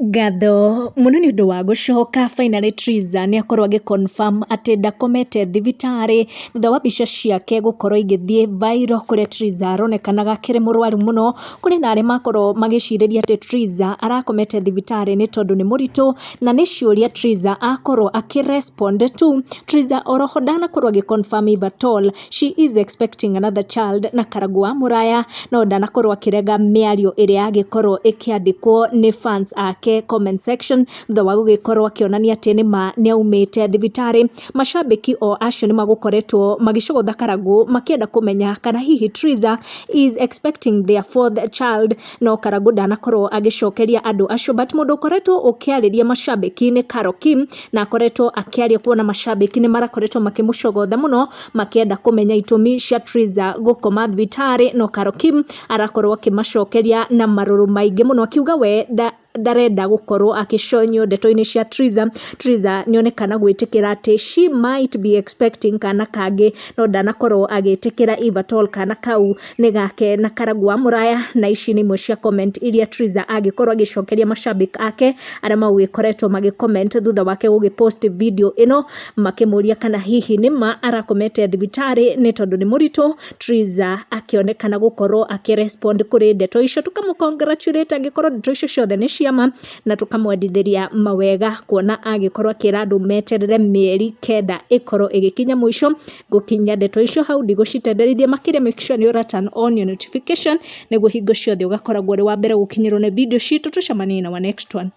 Ngatho mũno nĩ ũndũ wa gũcoka. Finally Triza nĩ akorwo agĩ confirm atĩ ndakomete thibitarĩ thutha wa mbica ciake gũkorwo igĩthiĩ viral, kũrĩa Triza aronekanaga akĩrĩ mũrwaru mũno. Kũrĩ na arĩa makorwo magĩcirĩria atĩ Triza arakomete thibitarĩ nĩ tondũ nĩ mũritũ, na nĩ ciũria Triza akorwo akĩ respond to. Triza oroho ndanakorwo agĩ confirm if at all she is expecting another child na Karangũ wa Mũraya, no ndanakorwo akĩrega mĩario ĩrĩa yagĩkorwo ĩkĩandĩkwo nĩ fans ake comment section, thutha wa gũgĩkorwo akĩonania atĩ nĩma nĩaumĩte thibitarĩ. Macambĩki o acio nĩ magũkoretwo magĩcogotha Karangũ makĩenda kũmenya kana hihi Triza is expecting their fourth child, no Karangũ ndanakorwo agĩcokeria andũ acio. But mũndũ ũkoretwo ũkĩarĩria macambĩki nĩ Carol Kim, na akoretwo akĩaria kuona macambĩki nĩ marakoretwo makĩmũcogotha mũno makĩenda kũmenya itũmi cia Triza gũkoma thibitarĩ, no Carol Kim arakorwo akĩmacokeria na marũrũ maingĩ mũno, akiuga we ndarenda gũkorwo agĩconyio ndeto-inĩ cia Triza. Triza nĩonekana gwĩtĩkĩra atĩ she might be expecting kana kangĩ, no ndanakorwo agĩtĩkĩra if at all kana kau nĩ gake na Karangũ wa Mũraya. Na ici nĩ imwe cia comment iria Triza agĩkorwo agĩcokeria macambĩki ake arĩa magũgĩkoretwo magĩ comment thutha wake gũgĩ post video ĩno, makĩmũria kana hihi nĩma arakomete thibitarĩ nĩ tondũ nĩ mũritũ. Triza akĩonekana gũkorwo akĩ respond kũrĩ ndeto icio. Tũkamũ congratulate angĩkorwo ndeto icio ciothe nĩ ciama, na tũkamwendithĩria mawega kuona agĩkorwo akĩra andũ meterere mĩeri 9 ĩkorwo ĩgĩkinya mũico. Gũkinyia ndeto icio hau, ndigũcitenderithia makĩria. Make sure nĩ ũra turn on your notification nĩguo hingo ciothe ũgakoragwo ũrĩ wa mbere gũkinyĩrwo nĩ video citũ. Tũcemanie na wa next one.